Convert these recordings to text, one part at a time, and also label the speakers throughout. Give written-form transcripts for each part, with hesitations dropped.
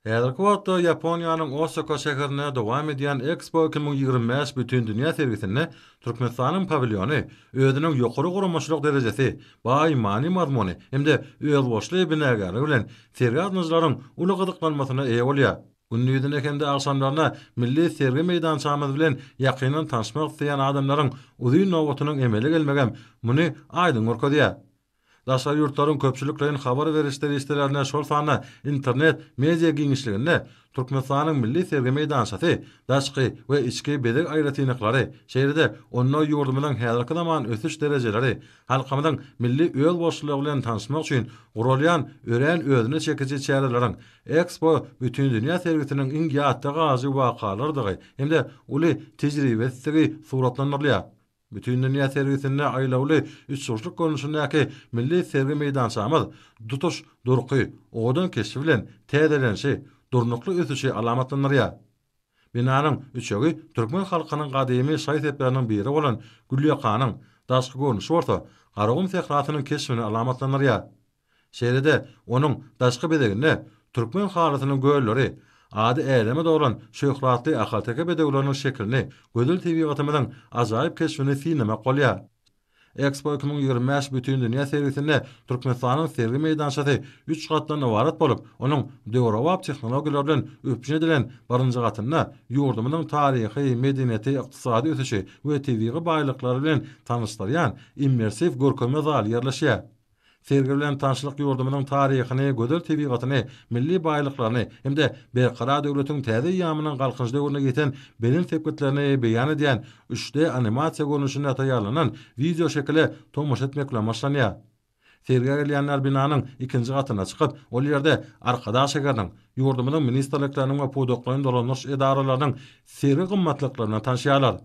Speaker 1: Häzirki wagtda Ýaponiýanyň Osaka şäherinde dowam edýän Ekspo 2025 bütindünýä sergisinde Türkmenistanyň pawilýony özüniň ýokary guramaçylyk derejesi, baý many-mazmuny hem-de özboluşly binagärligi bilen sergi gatnaşyjylaryň uly gyzyklanmasyna eýe bolýar. Gündizine hem-de agşamlaryna milli sergi meýdançamyz bilen ýakyndan tanyşmak isleýän adamlaryň uzyn nobatynyň emele gelmegem muny aýdyň görkezýär. Daşary ýurtlaryň köpçülikleýin habar beriş serişdelerinde, şol sanda internet media giňişliginde Türkmenistanyň milli sergi meýdançasy, daşky we içki bezeg aýratynlyklary, şeýle-de onda ýurdumyzyň häzirki zaman ösüş derejeleri, halkymyzyň milli özboluşlylygy bilen tanyşmak üçin guralýan örän özüne çekiji çäreleriň Ekspo bütindünýä sergisiniň iň ýatda galyjy wakalarydygy hem-de uly tejribesizdigi suratlandyrylýar. Bütindünýä sergisinde aýlawly üçburçluk görnüşindäki milli sergi meýdançamyz tutuş durky, owadan keşbi bilen täzelenişi, durnukly ösüşi alamatlandyrýar. Binanyň üçegi türkmen halkynyň gadymy şaý-sepleriniň biri bolan gülýakanyň, daşky görnüşi bolsa Garagum sährasynyň keşbini alamatlandyrýar. Şeýle-de, onuň daşky bezeginde türkmen halysynyň gölleri, ady äleme dolan şöhratly ahalteke bedewleriniň şekilini, gözel tebigatymyzyň ajaýyp keşbini synlamak bolýar. Ekspo 2025 bütindünýä sergisinde Türkmenistanyň sergi meýdançasy üç gatdan ybarat bolup, onuň döwrebap tehnologiýalar bilen üpjün edilen birinji gatynda ýurdumyzyň taryhy, medeniýeti, ykdysady ösüşi we tebigy baýlyklary bilen tanyşdyrýan immersiw görkezme zaly ýerleşýär. Sergi bilen tanyşlyk ýurdumyzyň taryhyny, gözel tebigatyny, milli baýlyklaryny hem-de Berkarar döwletiň täze eýýamynyň Galkynyş döwründe ýeten belent sepgitlerini beýan edýän üç D animasiýa görnüşinde taýýarlanan wideoşekile tomaşa etmek bilen başlanýar. Sergä gelýänler binanyň ikinji gatyna çykyp, ol ýerde Arkadag şäheriniň, ýurdumyzyň ministrlikleriniň we pudaklaýyn dolandyryş edaralarynyň sergi gymmatlyklary bilen tanyşýarlar.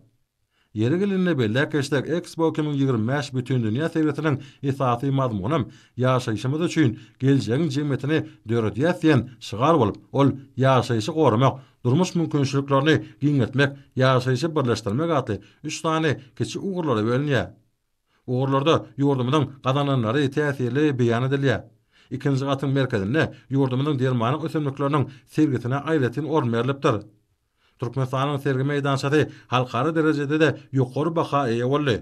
Speaker 1: Ýeri gelende belläp geçsek, Ekspo 2025 bütindünýä sergisiniň esasy mazmunam Ýaşaýşymyz üçin geljegiň jemgyýetini döredýäs diýen şygar bolup, ol Ýaşaýşy goramak, durmuş mümkinçiliklerini giňeltmek, ýaşaýşy birleşdirmek atly üç sany kiçi ugurlara bölünýär. Ugurlarda ýurdumyzyň gazananlary täsirli beýan edilýär. Ikinji gatyň merkezinde ýurdumyzyň dermanlyk ösümlikleriniň sergisine aýratyn orun berlipdir. Türkmenistanyň sergi meýdançasy halkara derejede-de ýokary baha eýe boldy.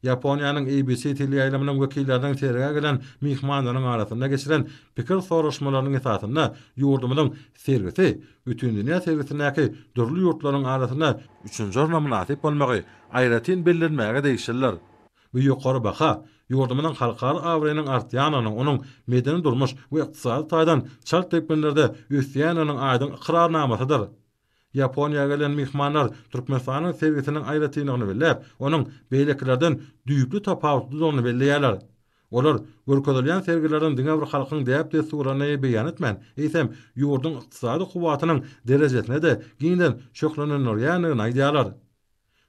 Speaker 1: Ýaponiýanyň ABC teleýaýlymynyň wekilleriniň sergä gelen myhmanlaryň arasynda geçiren pikir soraşmalarynyň esasynda ýurdumyzyň sergisi Bütindünýä sergisindäki dürli ýurtlaryň arasynda üçünji orna mynasyp bolmagy aýratyn bellenmäge degişlidir. Bu ýokary baha ýurdumyzyň halkara abraýynyň artýandygynyň, onuň medeni-durmuş we ykdysady taýdan çalt depginlerde ösýändiginiň aýdyň ykrarnamasydyr. Ýaponiýa gelen myhmanlar Türkmenistanyň sergisiniň aýratynlygyny belläp, onuň beýlekilerden düýpli tapawutlydygyny belleýärler. Olar görkezilýän sergileriň diňe bir halkyň däp-dessurlaryny beýan etmän, eýsem, ýurduň ykdysady kuwwatynyň derejesine-de giňden şöhlenendirýändigini aýdýarlar.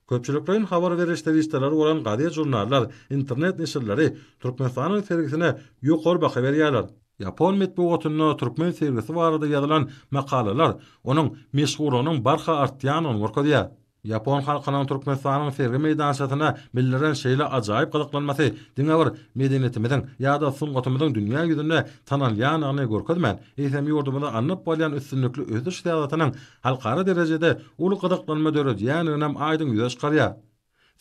Speaker 1: Köpçülikleýin habar beriş serişdeleri bolan gazet-žurnallar, internet neşirleri Türkmenistanyň sergisine ýokary baha berýärler. Ýapon metbugatynda türkmen sergisi barada ýazylan makalalar onuň meşhurlygynyň barha artýandygyny görkezýär. Ýapon halkynyň Türkmenistanyň sergi meýdançasyna bildiren şeýle ajaýyp gyzyklanmasy diňe bir medeniýetimiziň ýa-da sungatymyzyň dünýä ýüzünde tanalýandygyny görkezmän, eýsem ýurdumyzda alnyp barylýan üstünlikli ösüş syýasatynyň halkara derejede uly gyzyklanma döredýändiginem aýdyň ýüze çykarýar.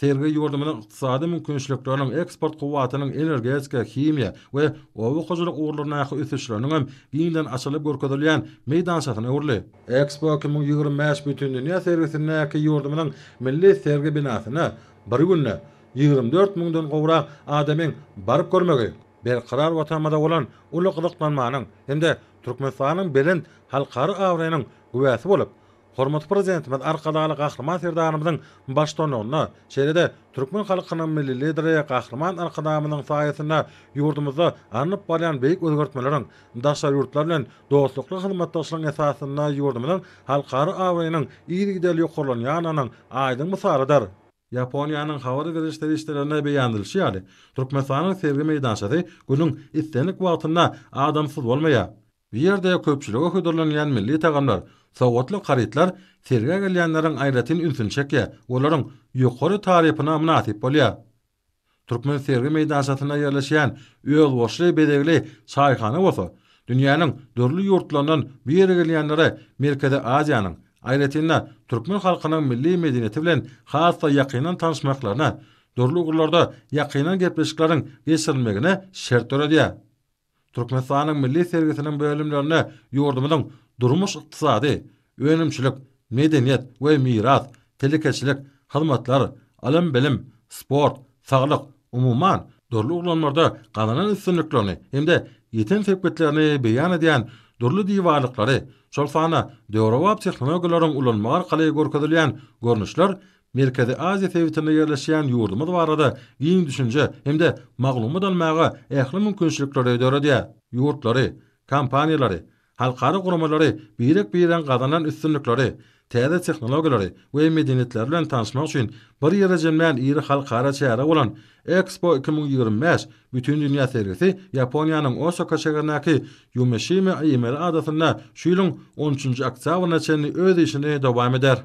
Speaker 1: Sergi ýurdumyzyň ykdysady mümkinçilikleriniň, eksport kuwwatynyň, energetika, himiýa we oba hojalyk ugurlaryndaky ösüşleriniňem giňden açylyp görkezilýän meýdançasyna öwrüldi. Ekspo 2025 bütindünýä sergisindäki ýurdumyzyň milli sergi binasyna bir günde 24 müňden gowrak adamyň baryp görmegi Berkarar Watanymyza bolan uly gyzyklanmanyň hem-de Türkmenistanyň belent halkara abraýynyň güwäsi bolup, hormatly Prezidentimiz Arkadagly Gahryman Serdarymyzyň baştutanlygynda, şeýle-de türkmen halkynyň Milli Lideri Gahryman Arkadagymyzyň saýasynda ýurdumyzda alnyp barylýan beýik özgertmeleriň, daşary ýurtlar bilen dostlukly hyzmatdaşlygyň esasynda ýurdumyzyň halkara abraýynyň yzygiderli ýokarlanýandygynyň aýdyň mysalydyr. Ýaponiýanyň habar beriş serişdelerinde beýan edilişi ýaly, Türkmenistanyň sergi meýdançasy günüň islendik wagtynda adamsyz bolmaýar. Bu ýerde köpçülige hödürlenýän milli tagamlar, sowgatlyk harytlar sergä gelýänleriň aýratyn ünsüni çekýär, olaryň ýokary tarypyna mynasyp bolýar. Türkmen sergi meýdançasynda ýerleşýän özboluşly bezegli çaýhana bolsa, dünýäniň dürli ýurtlaryndan bu ýere gelýänlere Merkezi Aziýanyň, aýratyn-da, türkmen halkynyň milli medeniýeti bilen has-da ýakyndan tanyşmaklaryna, dürli ugurlarda ýakyndan gepleşikleriň geçirilmegine şert döredýär. Türkmenistanyň milli sergisiniň bölümlerinde ýurdumyzyň durmuş-ykdysady, önümçilik, medeniýet we miras, telekeçilik, hyzmatlar, ylym-bilim, sport, saglyk, umuman, dürli ulgamlarda gazanan üstünliklerini hem-de ýeten sepgitlerini beýan edýän dürli diwarlyklary, şol sanda döwrebap tehnologiýalaryň ulanmagy arkaly görkezilýän görnüşler Merkezi Aziýa sebitinde ýerleşýän ýurdumyz barada giň düşünje hem-de maglumat almaga ähli mümkinçilikleri döredýär. Ýurtlary, kompaniýalary, halkara guramalary birek-biregiň gazanan üstünlikleri, täze tehnologiýalary we medeniýetleri bilen tanyşmak üçin bir ýere jemlän iri halkara çäre bolan Expo 2025 bütindünýä sergisi Ýaponiýanyň Osaka şäherindäki Ýumeşima Imeri adasynda şu ýylyň on üçünji oktýabryna çenli öz işini dowam eder.